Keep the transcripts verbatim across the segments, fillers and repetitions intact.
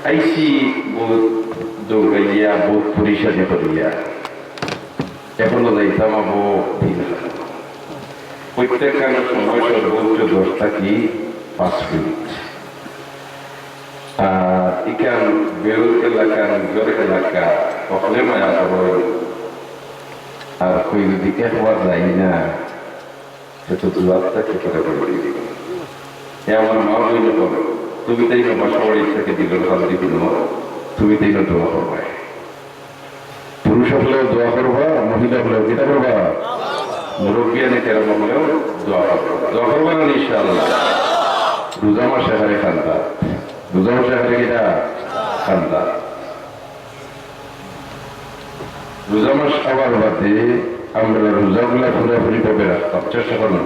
আইছি বউত দৌড়াইয়া, বউত পরিশানি করিয়া। এখনো যাইতাম আবো দিন হারানো। প্রত্যেকখান সময় সর্বোচ্চ দশ থাকি পাঁচ মিনিট। আর ইখান বেউল এলাকা, নিজর এলাকা, হকলে মায়া করইন। আর কই যদি একবার যাই না, সে তো দুয়ারটা কে করে করে দিবে। এ আমার মা বইন বলে, তুমি তাই না বাসা বাড়ি থেকে দিলের হাত দিবি না, তুমি তাই না দোয়া করবায়। পুরুষ হকলেও দোয়া করবা, মহিলা হকলেও কিতা করবা? মুরব্বিয়ানে কেরাম হকলেও দোয়া করবা। দোয়া করবা না ইনশাআল্লাহ? রোজা মাসে হারে খান্দা, রোজা মাসে হারে কিতা খান্দা। রোজা মাস আওয়ার বাদে আমরা রোজাগুলা পুরাপুরি ভাবে রাখতাম, চেষ্টা করমু।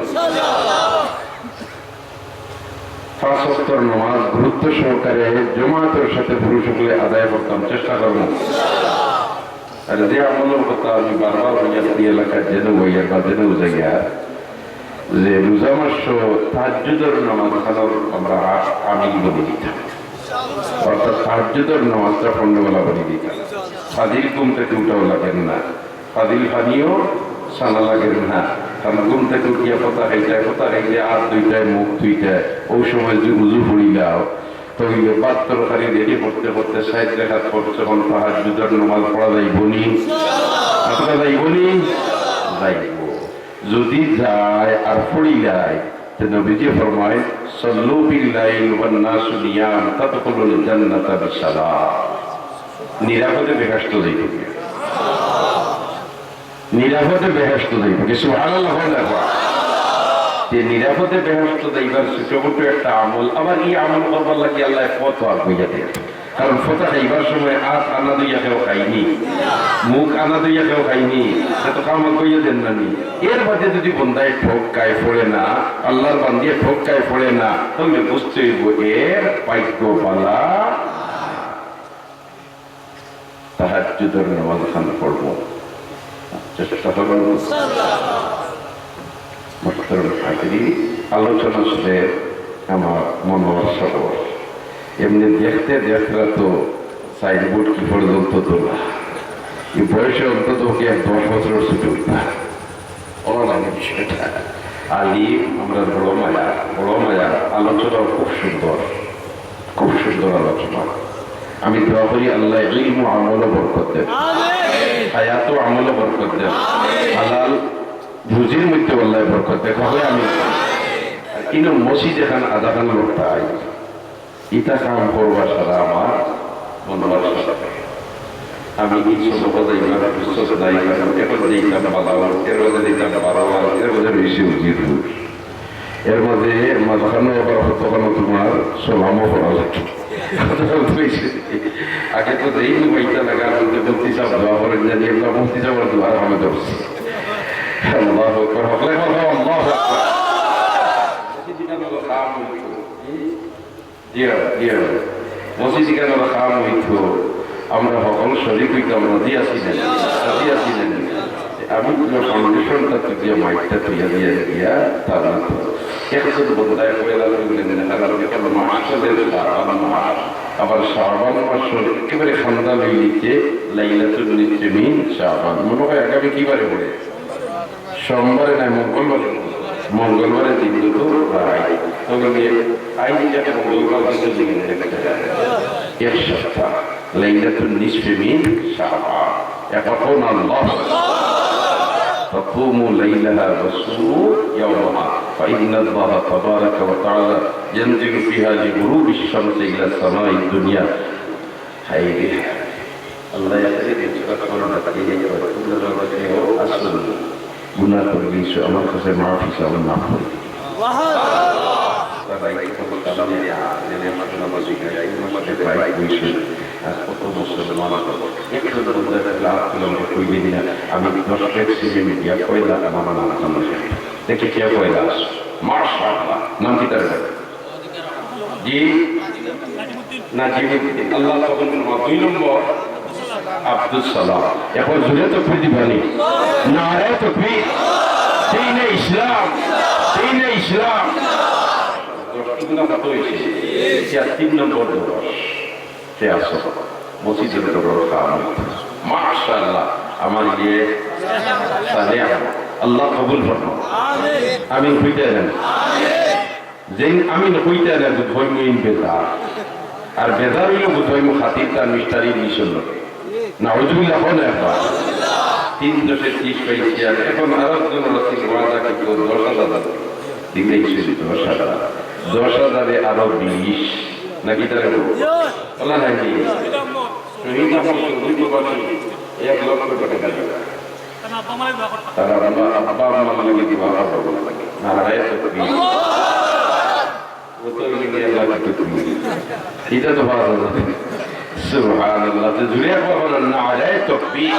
পাঁচ ওয়াক্তর নামাজ গুরুত্ব সহকারে জমাতের সাথে পুরুষ হকলে আদায় করতাম, চেষ্টা করমু। আর যে আমলর কথা আমি বারবার হইয়া এই এলাকার জেনে হইয়ার বা জেনেও যাইয়া, যে রোজা মাস তাহাজ্জুদর নামাজ খানোর আমরা আ-, আমিল বনি দিতাম, অর্থাৎ তাহাজ্জুদর নামাজটা পড়নেওয়ালা বনি দিতাম। ফাজিল ঘুম থেকে উঠাও লাগের না, ফাজিল পানিও ছানা লাগের না, কারণ ঘুম থেকে উঠিয়া কথা খাইতায়, কথা খাইলে হাত ধুইতায়, মুখ ধুইতায়, ওই সময় যদি উজু পড়িলাও, তাইলে ভাত তরকারি রেডি করতে করতে ষাইট রেকাত পড়ছে, তখন তাহাজ্জুদর নামাজ পড়া যাইবো নি? পড়া যাইবো নি? যাইবো। যদি যায় আর পড়িলায়, তে নবীজি ফরমায়, "সল্লু বিল লাইল ওয়ান নাসু নিয়াম, তাদখুলুল জান্নাতা বিসালাম।" নিরাপদে বেহেশত যাইবো। নিরাপদে বেহেশত যাইবো। কি সুবহানাল্লাহ কইন না? তে নিরাপদে বেহেশত যাইবার ছোট মোটো একটা আমল, আবার এই আমল করবার লাগি আল্লায় পথ বার করিয়া দেয়। কারণ ফতা খাইবার সময় আত আনা ধইয়া কেউ খাইনি, মুখ আনা ধইয়া কেউ খাইনি, সে তো কাম করিয়া দেন না নি। এর বাদে যদি বন্দায় ঠক খায় পড়ে না, আল্লাহর বান্দিয়ে ঠক খায় পড়ে না, তাইলে বুঝতে হইব এর ভাগ্য বালা। তাহাজ্জুদর নামাজ খান পড়ব, চেষ্টা করব। মোহতারাম হাজিরিন, আলোচনা শুনে আমার মনোর সবর। এমনি দেখতে দেখতে তো সাইনবোর্ড কি পর্যন্ত তোলা। এই বয়সে অন্তত ওকে এক দশ বছর ছুটে উঠবা। ওরা লাগে বিষয়টা। আলিম, আমরা বড় মায়া, বড় মায়া, আলোচনা খুব সুন্দর, খুব সুন্দর আলোচনা। আমি দোয়া করি আল্লাহ ইলম ও আমলও বরকত দেন, হায়াত ও আমলও বরকত দেন, হালাল রুজির মধ্যে আল্লাহ বরকত দেন। হবে আমি কিন্তু মসজিদ এখান আধা খান লোক তাই ইতা কাম করবার সারা আমার মনোর সাথে। আমি এই সবক যাইবার ফুরসত নাই, কারণ এখন যেতাম বালাওয়াল, এর মধ্যে যেতাম বারোয়াল, এর মধ্যে রয়েছে উজিরপুর। এর মধ্যে মাঝখানে আবার কতখানো তোমার সালামও করা লাগে। আগে তো যেই বইটা লাগা বলতে মুফতি সাহেব দোয়া করেন জানি, আমরা মুফতি সাহেবের দোয়ার আমি ধরছি। আল্লাহু আকবার, হকলে কথা, আল্লাহু আকবার। জি, জি। মসজিদ ইখানর কাম অইতো, আমরা হকল শরিক অইতাম, রাজি আছি না? রাজি আছি না? আমি পুরা ফাউন্ডেশনটা তুলিয়া মাইকটা তুলিয়া দিয়া দিয়া তার না তো। একজন বন্দায় পয়লা তুললেন না, কারণ এখন মাস চলে, শাবান মাস। আবার শাবান মাস একেবারে খান্দা লইলিছে লাইলাতুল নিসফি মিন শাবান। মনে হয় আগামী কি বারে পড়ে? সোমবারে নাই, মঙ্গলবারে। মঙ্গলবারে দিন দুটো রায়। তবে আইন যেটা মঙ্গলবার দিন এক সপ্তাহ। লাইলাতুন নিসফি মিন শাবান। এখন আল্লাহ। فقوموا ليلها وصوموا يومها، فإن الله تبارك وتعالى ينزل فيها لغروب الشمس إلى السماء الدنيا. হায় রে হায়। আল্লাহ এখানে কিছু কথা বলার বাকি নেই, তোমরা যখন কেউ আসুন, গুনাহ করে দিয়েছো, আমার কাছে মাফ হিসাবে মাফ করে দিও। তারা এই কথা বলতে আমি, আমি, আমি, আমি, আমি, আমি, আমি, আমি, আমি, আর কত মুসলমান একশো বছর লাভ করলাম, কই দিবি না? আমি দশ ব্যাগ সিমেন্ট দিয়া পয়লা আমার নাম সামনে দেখি কে পয়লা আসে। মাশাআল্লাহ। নাম কি তার? জি, নাজিমুদ্দিন। আল্লাহ তখন বলবো, দুই নম্বর আব্দুস সালাম। এখন জোরে তকবীর দিবানি? নারায়ে তকবীর। দ্বীনে ইসলাম, দ্বীনে ইসলাম। দশ নম্বর কত হয়েছে? তিন নম্বর দশ। তে আছো, মসজিদর তো বড় কাম। মাশাআল্লাহ, আমার ইয়ে সালে আল্লাহ কবুল ফরমাও। আমিন কইতা না? যেইন আমিন কইতা না, বুঝবায়মু ইন বেজার। আর বেজার অইলে বুঝবায়মু খাতির তার মিস্টার ইংলিশর লগে। নাউজুবিল্লাহ, কও না একবার। তিন দশে ত্রিশ পাইছি, আর এখন আরো একজন রাসূল ওয়াদা করতো দশ হাজার। দিলে দশ হাজার। দশ হাজারে আরো বিশ। নাকি তারে বলবো? বলা নাই কি? শহীদ আহমদ চৌধুরী প্রবাসী এক লক্ষ টাকা দিল। তার আব্বা, আব্বা আম্মার লাগি দোয়া করবো। নারায়ে তাকবীর। ও তো ইনি আল্লাহ কি তাকবীর। এটা তো ভালো। সুবহানাল্লাহ। তো জুড়ে একবার বলেন, নারায়ে তাকবীর।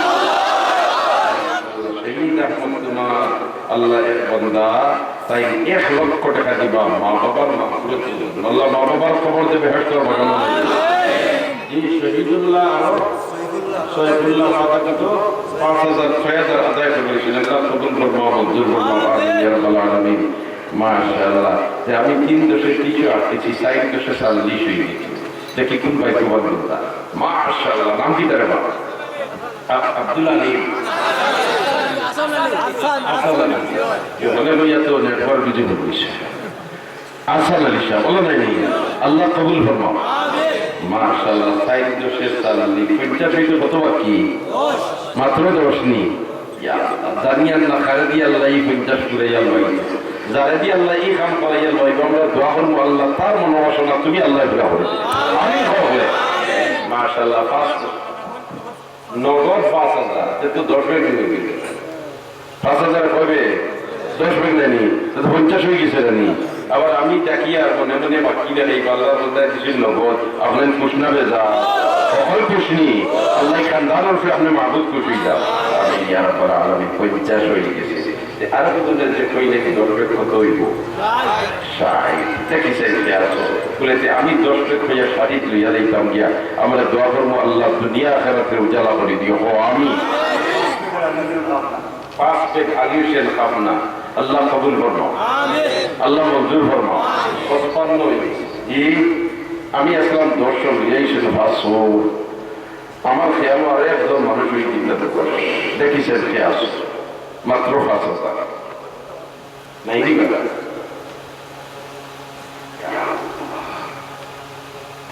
শহীদ আহমদ তোমার আল্লাহ এক বান্দা, তাইন এক লক্ষ টাকা দিবা মা বাবার মাগফিরাতের জন্য। আল্লাহ মা বাবার কবর দেবে বেহেশতর বাগান। জি, শহীদুল্লাহ আর সৈফুল্লাহ ওয়াদা কত? পাঁচ হাজার, ছয় হাজার আদায় করেছিলেন। আল্লাহ কবুল ফরমাও, মঞ্জুর ফরমাও, আমিন ইয়া রাব্বাল আলামিন। মাশাআল্লাহ। যে আমি তিন দশে তিনশো আটকেছি, চার দশে চল্লিশ হয়ে গেছে। দেখি কোন ভাই তোমার বন্ধা। মাশাআল্লাহ। নাম কি তার বাবা? আ-, আব্দুল আলিম। আসাদ আলী। যে মনে লইয়া তো নেটওয়ার্ক বিজি হয়ে গেছে। আসাদ আলী সাহেব, বলো নাই নি? আল্লাহ কবুল ফরমাও। মাশাআল্লাহ, চার দশে চল্লিশ, পঞ্চাশ হইতে কত বাকি? মাত্র দশ নি। ইয়া আল্লাহ, জানি আল্লাহ, কারে দি আল্লাহ এই পঞ্চাশ পুরাইয়া লই। যারে দি আল্লাহ এই কাম করাইয়া লই, আমরা দোয়া করবো আল্লাহ, তার মনোবাসনা তুমি আল্লাহ পুরা করে দিও। আমিন কও। মাশাআল্লাহ, পাঁচ, নগদ পাঁচ হাজার, এ তো দশ ব্যাগ হয়ে গেল। পাঁচ হাজার কবে? দশ ব্যাগ নেনি, তো পঞ্চাশ হয়ে গেছে জানি। আবার আমি ডাকি আর মনে মনে বাকি নেই, বাল্লার মধ্যে কিছু নগদ, আপনার খুশ না বেজা, সকল খুশ নি, আল্লাহ খানদান উপরে আপনি মাহবুদ খুশি যাও। আমি ইয়ার পর আলামী পঞ্চাশ হয়ে গেছে। আর কতজন যে কইলে কি দশ ব্যাগ কত হইব? ষাট। দেখি চাই কে আছো। বলেছে, আমি দশ ব্যাগ হইয়া শাড়ি লইয়া যাইতাম গিয়া। আমরা দোয়া করবো, আল্লাহ দুনিয়া আখেরাতে উজালা করে দিও। ও আমি। পাঁচ ব্যাগ আলী হোসেন খাবনা। আল্লাহ কবুল ফরমাও। আল্লাহ মঞ্জুর ফরমাও। পঁচপান্ন হইল। জি, আমি আসলাম দশ জন, এই শুধু পাঁচশো। আমার খেয়াল আর একজন মানুষ ওই দিনটাতে করে। দেখি স্যার কে আসো। মাত্র পাঁচ হাজার। নাই নি বেটা?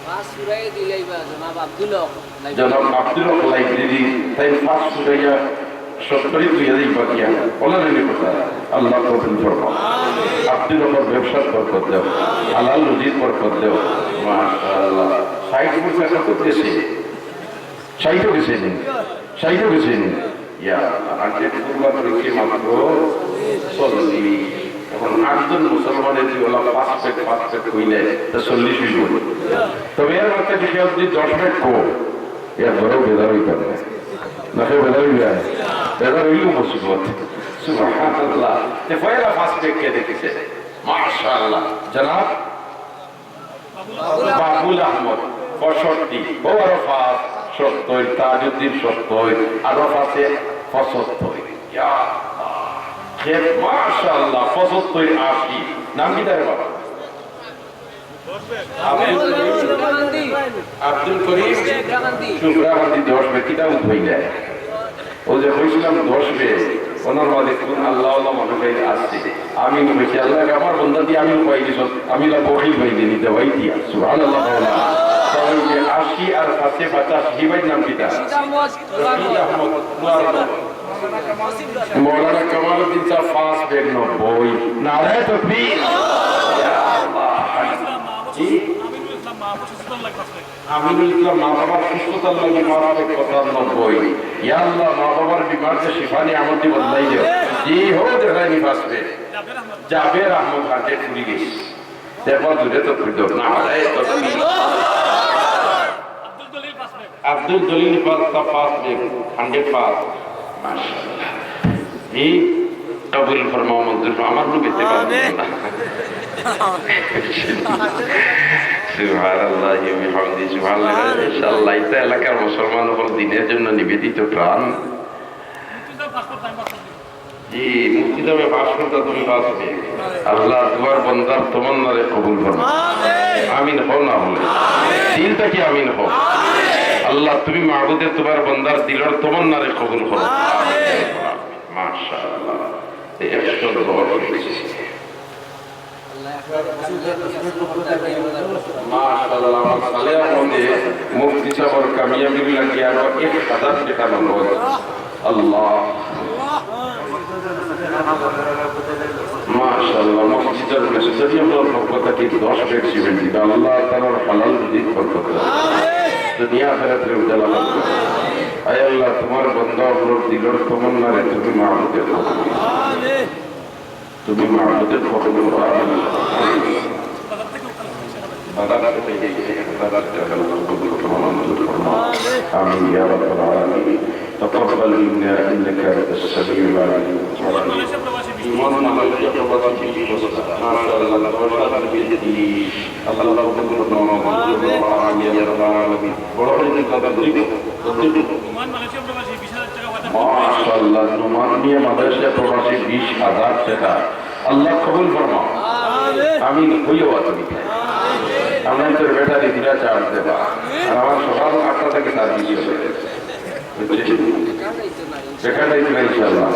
পাঁচ ফুরাইয়া দিলাই বা জনাব আব্দুল হক লাইব্রেরি। জনাব আব্দুল হক লাইব্রেরি, তাই পাঁচ ফুরাইয়া সত্তরি দুই হাজার বাকিয়া। ওলা নেই কথা। আল্লাহ কবুল ফরমাও। আব্দুল হকর ব্যবসার বরকত দেও। হালাল রুজির বরকত দেও। মাশাআল্লাহ। ষাট বছর করতেছে। ষাট গেছে নি? ষাট গেছে নি? ইয়া, আগে কুরবান রয়েছে মাত্র চল্লিশ। এখন আটজন মুসলমানের যে ওলা পাঁচ প্যাক, পাঁচ প্যাক হইলে তা চল্লিশ হইব। তবে এর মধ্যে যদি কেউ যদি দশ প্যাক কো, এর বড় বেজার হইতে পারে। না কেউ বেজার হইবে? বেজার হইলেও মুসিবত। সুবহানাল্লাহ। তে পয়লা পাঁচ প্যাক কে দেখেছে? মাশাআল্লাহ। জনাব বাবুল আহমদ, পঁয়ষট্টি। ও আরো পাঁচ, সত্তর, তাজউদ্দিন সত্তর, আরো পাঁচে পঁচাত্তর। ইয়া আল্লাহ। হে মাশাআল্লাহ, পঁচাত্তর, আশি। নাম কি তার বাবা? আব্দুল করিম। আব্দুল করিম। শুভ্রা গান্ধী। শুভ্রা গান্ধী দশ ব্যক্তি, কিতাব উঠবই না। ও যে কইছিলাম দশ বে, ওনার মাঝে কোন আল্লাহ আল্লাহ মানুষ এই আসছে। আমি কইছি, "আল্লাহ, আমার বন্ধা দিয়ে আমি পাই দিছ, আমি লা বকিল পাই দিনি, দেওয়াই দিয়া।" সুবহানাল্লাহ, কও না। তবে ওই যে আশি আর পাঁচে পঁচাশি, হি ভাইর নাম কিতা? রশিদ আহমদ, রশিদ আহমদ। মৌলানা কামালউদ্দিন সাহেব পাঁচ ব্যাগ নব্বই। নারায়ে তাকবীর। জি? আমিনুল ইসলাম মা বাবার সুস্থতার লাগি পাঁচ প্যাক পঁচানব্বই। ইয়া আল্লাহ, মা বাবার বিমার যে শিফা নিয়ামত দি বদলাই দেও। জি হো, দেখাইনি পাঁচ প্যাক। জাবের আহমদ হান্ড্রেড কুড়ি গেছে। দেখো দূরে তো খুঁজো। নারায়ে তাকবীর। আব্দুল জলিল পাঁচ, পাঁচ প্যাক, হান্ড্রেড পাঁচ। মাশাআল্লাহ। জি, কবুল ফরমাও, মঞ্জুর ফরমাও। আমার নবীতে পারবেন না। সুবহানাল্লাহি ওয়া বিহামদিহি, সুবহানাল্লাহ। ইনশাআল্লাহ, এটা এলাকার মুসলমান হকল দিনের জন্য নিবেদিত প্রাণ। জি, মুক্তি দামে পাঁচ করতে তুমি পাঁচ প্যাক। আল্লাহ, তোমার বন্দার তমন্নারে কবুল ফরমাও। আমিন কও না বলে। দিল থাকি আমিন কও। আল্লাহ, তুমি মাবুদে তুমার বন্দার দিলর তমন্নারে কবুল করো। মাশাআল্লাহ। এই একশো দশ হয়েছে। মাশাআল্লাহ, আমার সালে আহমদে মুফতি সাহেবর কামিয়াবির লাগি আরো এক হাজার টেকা নগদ। আল্লাহ। মাশাআল্লাহ, মসজিদর মেসেজারি আমরার পক্ষ থাকি দশ ব্যাগ সিমেন্ট দিবা। আল্লাহ তাআলার হালাল রুজিত বরকত দাও। দুনিয়া আখিরাতরে উজালা করো। আয় আল্লাহ, তুমার বন্দা অকলর দিলর তমন্নারে তুমি মাবুদে কবুল করো। তুমি মাবুদে কবুল করো। آمين يا رب العالمين. تقبل منا إنك أنت السميع العليم. ইমন মালয়েশিয়া প্রবাসী বিশ বছর। মাশাআল্লাহ, দশ হাজার বিশ। আল্লাহ কবুল করো। আমিন ইয়া রাব্বাল আলামিন। বড় ভাই, মাশাআল্লাহ, নোমান মিয়া মালয়েশিয়া প্রবাসী বিশ হাজার টেকা। আল্লাহ কবুল ফরমাও। আমিন। কইও তুমি। আমরা তো ব্যাটারি দিলা চার্জ দেবা। আর আমার সকাল আটটা থাকি সার্ভিস চলে। বুঝছি? বেকার যাইতো না ইনশাআল্লাহ।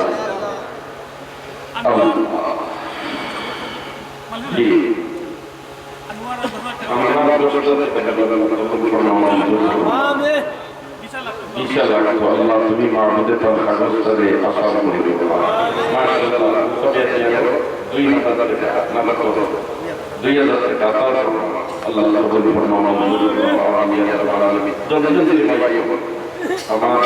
আল্লাহ। জি। আমরা দশ হাজার টেকা কবুল ফরমাও। আমিন। ভিসা লাগতো, আল্লাহ তুমি মাবুদে তার কাগজটারে আসান করি দিও। মাশাআল্লাহ, তবে আজকে আরো দুই হাজার টাকা, না, না, কত? দুই হাজার টাকা আসান করো। আল্লাহ কবুল ফরমাও, মঞ্জুর ফরমাও, আমিন ইয়া রাব্বাল আলামিন। জলদি জলদি রে ভাই, আমার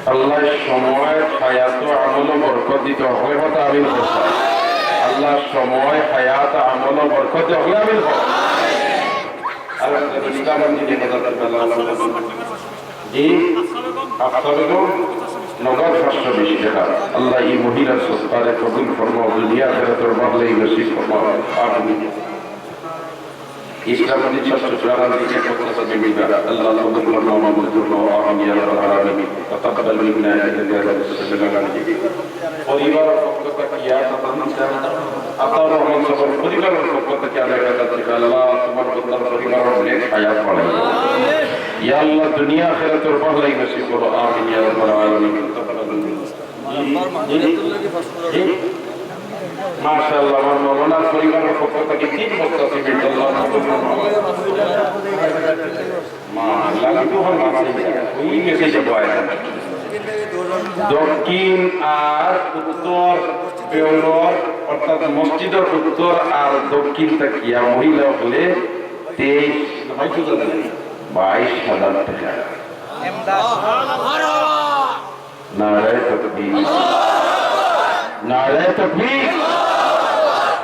আল্লাহ সময়, হায়াত ও আমল বরকত দিতে হবে, কথা আমিন কও। আল্লাহ সময়, হায়াত, আমল বরকত দিতে হবে, আমিন কও। আর একটা ইসলাম দিনে কথা জি, আফতাব বেগম, নগদ পাঁচশো বিশ টাকা। আল্লাহ এই মহিলার সদকারে কবুল ফরমাও, দুনিয়া আখিরাতর ভালাই নসিব ফরমাও। আমিন। ইসলাম আলী ছাত্র প্রাণালী এক বস্তা সিমেন্ট দিবা। আল্লাহ কবুল ফরমাও, মঞ্জুর ফরমাও। আমিন ইয়া রাব্বাল আলামিন। তাকাব্বাল মিন্না ইন্নাকা আনতাস সামিউল আলিম। পরিবারর পক্ষ থাকি ইয়া তাতান দিতা, আতাউর রহমান সাহেবর পরিবারর পক্ষ থাকি আল্লাহ কাছে আল্লাহ তোমার বন্দার পরিবারর নেক হায়াত বাড়াই। ইয়া আল্লাহ দুনিয়া আখিরাতর ভালাই নসিব করো। আমিন ইয়া রাব্বাল আলামিন। জি, জি। মাশাআল্লাহ, আমার মৌলানার পরিবারর পক্ষ থাকি তিন বস্তা সিমেন্ট আল্লাহ কবুল ফরমাও। মা, লাগি তো হল মাসে ওই মেসেজ বয়। দক্ষিণ আর উত্তর বেউলর, অর্থাৎ মসজিদর উত্তর আর দক্ষিণ থাকিয়া মহিলা হলে তেইশ, বাইশ হাজার টাকা। নারায়ে তাকবীর। নারায়ে তাকবীর।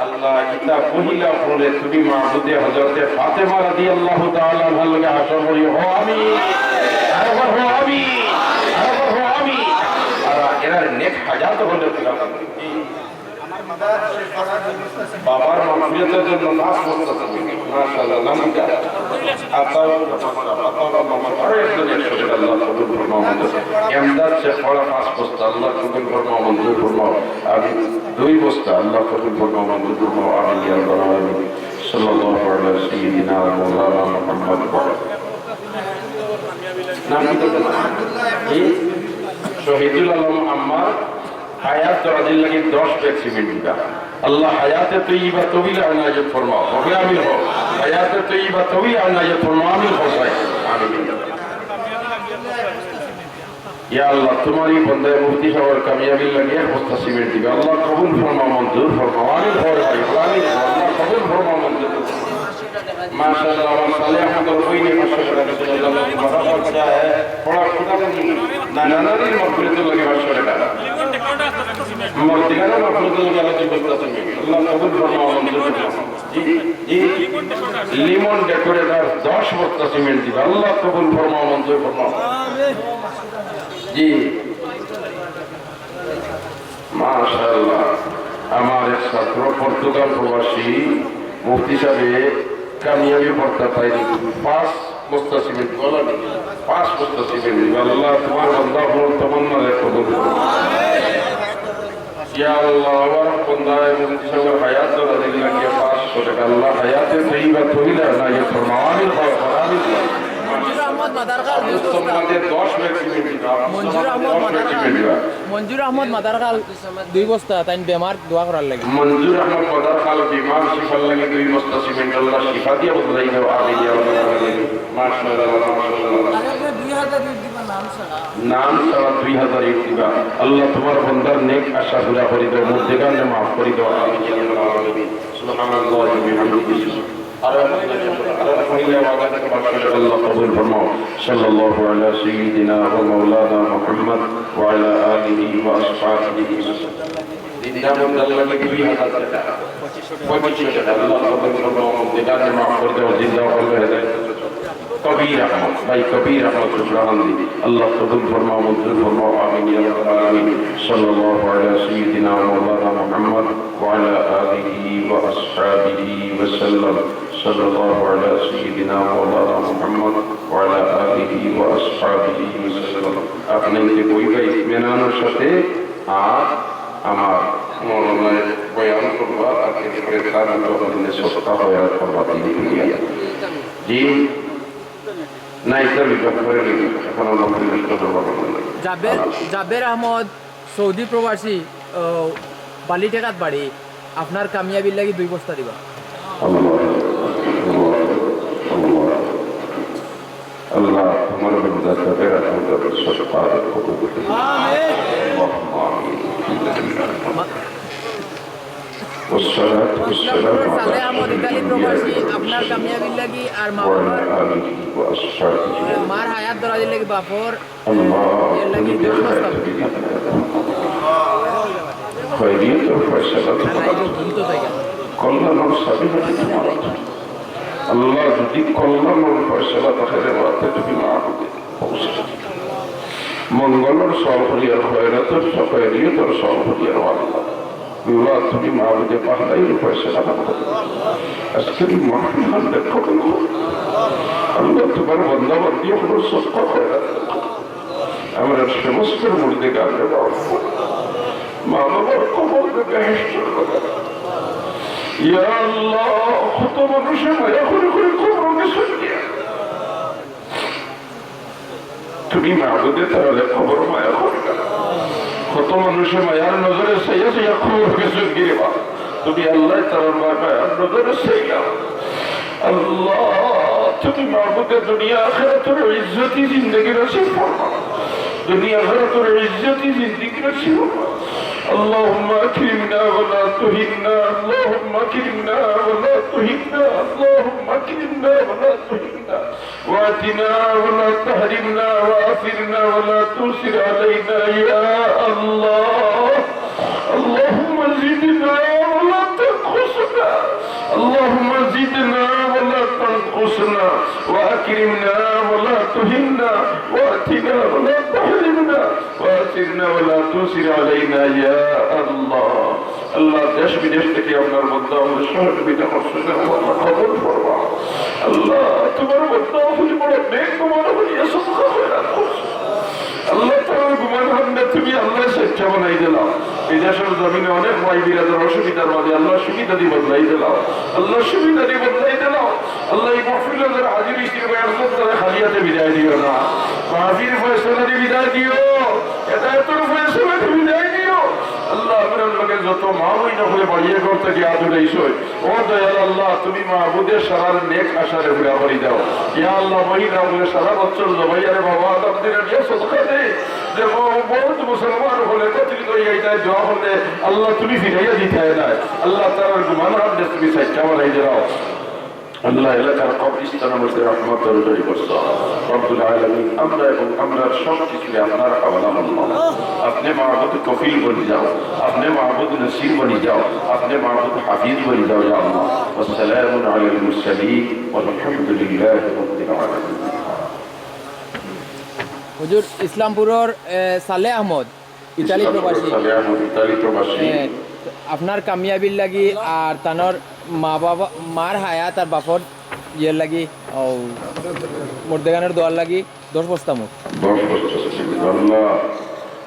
আল্লাহ, ইতা মহিলা অকলরে তুমি মাবুদে হযরতে ফাতেমা রাদিয়াল্লাহু তাআলা আনহার লগে হাশর করিও। কও আমিন। আরো কও আমিন। আরো কও আমিন। আর এরার নেক হায়াত হলে পুরা করবে। বাবার মাগফিরাতের জন্য পাঁচ বস্তা সিমেন্ট। মাশাআল্লাহ, নাম কিতা? আতাউর রহমান, আতাউর রহমান, আরো একজন একশো টাকা আল্লাহ কবুল ফরমাও মঞ্জুর। এমদাদ শেখ পাড়া পাঁচ বস্তা আল্লাহ কবুল ফরমাও মঞ্জুর ফরমাও। আমিন। দুই বস্তা আল্লাহ কবুল ফরমাও মঞ্জুর ফরমাও। আমিন ইয়া রাব্বাল আলামিন। সাল্লাল্লাহু আলা সাইয়্যিদিনা ওয়া মাওলানা মুহাম্মদ ওয়া আলা নাম কিতা? জি? শহীদুল আলম আম্মার হায়াত দরাজির লাগি দশ ব্যাগ সিমেন্ট দিবা। আল্লাহ হায়াতে তৈয়বা তবিল আনায়ত ফরমাও। হবে আমিন কও। হায়াতে তৈয়বা তবিল আনায়ত ফরমাও। আমিন কও ভাই। আমিন। ইয়া আল্লাহ, তোমার এই বন্দায় মুফতি সাহেবর কামিয়াবির লাগি এক বস্তা সিমেন্ট দিবা। আল্লাহ কবুল ফরমাও, মঞ্জুর ফরমাও। আমিন কও ভাই। আমিন কও। আল্লাহ কবুল ফরমাও, মঞ্জুর ফরমাও। মাশাআল্লাহ, আমার সালে আহমদর বইনে পাঁচশো টাকা দিয়েছেন। আল্লাহ বারাকাত চায়, পড়াশোনা করি। নানা নানির মাগফিরাতের লাগি পাঁচশো টাকা। আমার ঠিকানা মাগফিরাতের লাগি আল্লাহ কবুল ফরমাও, মঞ্জুর ফরমাও। জি, জি। লিমন ডেকোরেটর দশ বস্তা সিমেন্ট দিবা। আল্লাহ কবুল ফরমাও, মঞ্জুর ফরমাও। জি। মাশাআল্লাহ। আমার এক ছাত্র পর্তুগাল প্রবাসী মুফতি সাহেবে কামিয়াবি বর্তা পাইনি। পাঁচ বস্তা সিমেন্ট, বলেন, পাঁচ বস্তা সিমেন্ট। আল্লাহ তোমার বন্দা অকলর তমন্নারে কবুল করো। ইয়া আল্লাহ, আমার বন্দায় মুফতি সাহেবের হায়াত দরাজির লাগি পাঁচ আল্লাহ হায়াতে তৈবা তৈলা না, ইয়ে ফরমাওয়ানির হয়, ফরমাওয়ানির হয়। মঞ্জুর আহমদ মাদারখাল দুই বস্তা। সমাজে দশ ব্যাগ সিমেন্ট দিবা। মঞ্জুর আহমদ দশ ব্যাগ মাদারখাল। সিমেন্ট দিবা। মঞ্জুর আহমদ মাদারখাল দুই বস্তা, তাইন বেমার দোয়া করার লাগি। মঞ্জুর আহমদ মাদারখাল বেমার শিফার লাগি দুই বস্তা সিমেন্ট, আল্লাহ শিফা দিয়া বদলাই দাও, আমিন ইয়া রাব্বাল আলামিন। মাশাআল্লাহ, মাশাআল্লাহ। আরে, আপনি দুই হাজার ইট দিবা, নাম ছাড়া। নাম ছাড়া দুই হাজার ইট দিবা। আল্লাহ, তোমার বন্দার নেক আশা পুরা করি দাও, মুর্দেগানরে মাফ করি দাও, আমিন ইয়া রাব্বাল আলামিন। সুবহানাল্লাহি ওয়া বিহামদিহি। আর আমরা, আর আমরা কইলে আওয়াজ আছে, আল্লাহ কবুল ফরমাও। সাল্লাল্লাহু আলা সাইয়্যিদিনা ওয়া মাওলানা মুহাম্মদ ওয়া আলা আলিহি ওয়া আসহাবিহি ওয়া সাল্লাম। জিন্দা মুর্দার লাগি দুই হাজার টাকা, পঁচিশশো টাকা। আল্লাহ কবুল ফরমাও, মুর্দেগানরে মাফ করি দাও, জিন্দা করবে হেদায়েত। কবির আহমদ, ভাই কবির আহমদ সুবরাকান্দি, আল্লাহ কবুল ফরমাও, মঞ্জুর ফরমাও, আমিন ইয়া রাব্বাল আলামিন। সাল্লাল্লাহু আলা সাইয়্যিদিনা ওয়া মাওলানা মুহাম্মদ ওয়া আলা আলিহি ওয়া আসহাবিহি ওয়া সাল্লাম। সাল্লাল্লাহু আলা সাইয়্যিদিনা ওয়া মাওলানা মুহাম্মদ ওয়া আলা আলিহি ওয়া আসহাবিহি ওয়া সাল্লাম। আপনি যে বইবা ইতমিনানর সাথে, আর আমার মৌলানায় বয়ান করবা, আর এরপরে তার মতো আপনি সদকা খয়রাত করবা, দিন দুনিয়া। জি। না, ইটা বিভাগ করে নিন। এখন আমরা ফিনিশ করতে পারবো না। জাবের, জাবের আহমদ, সৌদি প্রবাসী, আহ, বালিটেকাত বাড়ি, আপনার কামিয়াবির লাগি দুই বস্তা দিবা। আল্লাহ, আল্লাহ, আল্লাহ। আল্লাহ, তোমার বন্দা জাবের আহমদ সদকা কবুল করো। আমিন। আল্লাহুম্মা আমিন। والصلاة والسلام على সালেহ আহমদ أشرف ইতালি الأنبياء প্রবাসী, আপনার কামিয়াবির লাগি আর মা وعلى বাবার, آله وأصحابه। মার হায়াত দরাজির লাগি বাফর, আল্লাহ, এর লাগি তুমি দশ বস্তা। খয়রিয়তর ফয়সালা তুমি করো। কল্যাণর চাবিকাঠি তোমার হাতে। আল্লাহ, যদি কল্যাণর ফয়সালা থাকে রে বাতে, তুমি মাহবুদে পৌঁছে। মঙ্গলর সওয়াল করি আর খয়রাতর সওয়াল, খয়রিয়তর সওয়াল করি আর আল্লাহ। আল্লাহ, তুমি মাহবুদে পাহলাই রূপে সেবা করো। আজকের এই মাহফিল হামদে কবুল করো। আল্লাহ, তোমার বান্দা বান্দি অকলর সদকা খয়রাত করো। আমরা সমস্ত মুর্দেগানরে মাফ করো। মা বাবার কবররে বেহেশত বানাও। ইয়া আল্লাহ, কত মানুষে মায়া করি করি কবরো গেছইন গিয়া। তুমি মাহবুদে তারারে কবরো মায়া করি না। কত মানুষে মায়ার নজরে চাইয়া চাইয়া কবরো গেছইন গিয়া রে বা। তুমি আল্লাহ তারার মায়া, মায়ার নজরে চাইলাও। আল্লাহ, তুমি মাহবুদে দুনিয়া আখিরাতর ইজ্জতি জিন্দেগি নসিব ফরমাও। দুনিয়া আখিরাতর ইজ্জতি জিন্দেগি নসিব ফরমাও। اللهم أكرمنا ولا تهنا، اللهم أكرمنا ولا تهنا، اللهم أكرمنا ولا تهنا، وآتنا ولا تحرمنا، وآثرنا ولا تؤثر علينا يا الله. اللهم زدنا ولا تنقصنا، اللهم زدنا ولا تنقصنا، وأكرمنا ولا تهنا، وآتنا ولا تحرمنا، وآثرنا ولا تؤثر علينا يا الله. আল্লাহ, দেশ বিদেশ থাকি আপনার বান্দা আমরারে সহযোগিতা করছইন, আল্লাহ কবুল ফরমাও। আল্লাহ, তোমার বান্দা অকলে বড় নেক গুমান করিয়া সদকা খয়রাত করছইন। আল্লাহ, তারার গুমান হামদে তুমি আল্লাহ সচ্চা বানাই দিলাও। এই দেশর জমিনে অনেক ভাই বিরাদর অসুবিধার মাঝে আল্লাহ সুবিধা দি বদলাই দিলাও। আল্লাহ সুবিধা দি বদলাই দিলাও। আল্লাহ, এই মাহফিলো যারা হাজির অইছইন, ভাই, আল্লাহ, তারারে খালি হাতে বিদায় দিও না। মাফির ফয়সালা দি বিদায় দিও। হেদায়েতর ফয়সালা দি বিদায় দিও। আল্লাহ, আমরার লগে যত মা বইন অকলে বাড়িয়ে ঘর থাকি আত উঠাইছইন, ও দয়াল আল্লাহ, তুমি মাহবুদে সারার নেক আশারে পুরা করি দাও। ইয়া আল্লাহ, মহিলা অকলে সারা বছর জমাইয়া রে বাবা, আদাব দিরা দিয়া সদকা দেয়। যে মা-, বহুত মুসলমান অকলে একত্রিত অইয়া ইতায় দোয়া করলে, আল্লাহ, তুমি ফিরাইয়া দিতায় নায়। আল্লাহ, তারার গুমান হামদে তুমি সচ্চা বানাই দিলাও। আল্লাহ, এলাকার কবরস্থানর মধ্যে রহমতর ঝড় বর্ষাও। রব্বুল আলামিন, আমরা এবং আমরার সব কিছুরে আপনার হাওয়ালা করলাম। আপনি মাবুদ কফিল বনি যাও, আপনি মাবুদ নসির বনি যাও, আপনি মাবুদ হাফিজ বনি যাও, ইয়া আল্লাহ। ওয়াসসালামু আলাল মুরসালিন ওয়ালহামদুলিল্লাহি রাব্বিল আলামিন। হুজুর, ইসলামপুরর, এ, সালেহ আহমদ, ইতালি প্রবাসী। সালেহ আহমদ, ইতালি প্রবাসী। এ, আপনার কামিয়াবির লাগি আর তানর মা বাবা, মার হায়াত আর বাপর ইয়ের লাগি, ও, মুর্দেগানর দোয়ার লাগি দশ বস্তা মুট। দশ বস্তা মুট। আল্লাহ,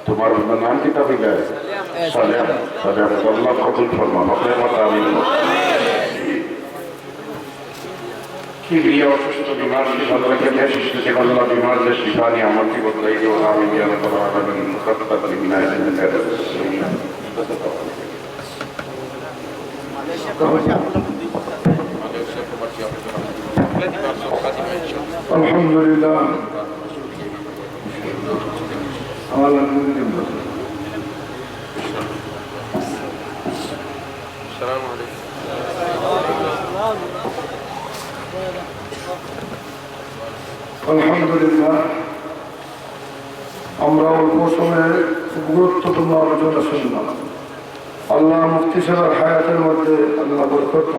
তোমার নাম কিতা কইলা? এ, সালেহ আহমদ। সালেহ আহমদ, আল্লাহ কবুল ফরমাও। আপনার কথা আমি শিবিরে অসুস্থ বিমার শিফা দান করে, বিশেষ করে আল্লাহ বিমার যে শিফা নিয়ামতি বদলাই দিও, আমিন ইয়া রাব্বাল আলামিন। মুকাদ্দাম বিনা ইজনিকা। আলহামদুলিল্লাহ। আমার আলহামদুলিল্লাহ। আলহামদুলিল্লাহ, আমরা অল্প সময়ে খুব গুরুত্বপূর্ণ আলোচনা শুনলাম। আল্লাহ মুফতি সাহেবের হায়াতের মধ্যে আল্লাহ বরকত